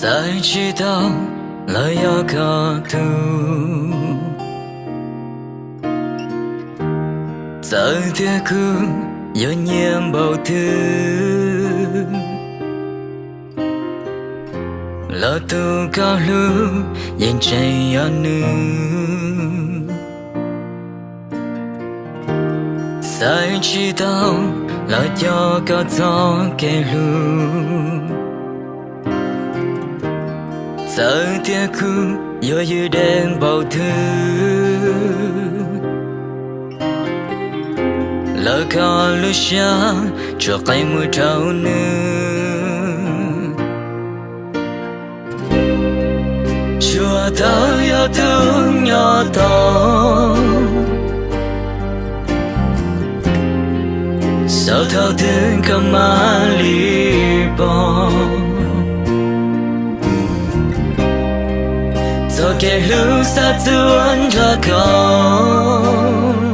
Xaiv tsis tau los yog koj tug, txawm tias kuv yuav nyiam npaum twg los tus koj hlub yeej tseem yog nws. Xaiv tsis tau los coj koj txoj kev hlub, txawm tias kuv yuav ywj deb npaum twg los koj lub siab tsuas qee mus rau nws. Tsuas tau yog tus nyob tos, xav thaum twg koj mam li pom. Txoj kev hlub xav txuas nrog koj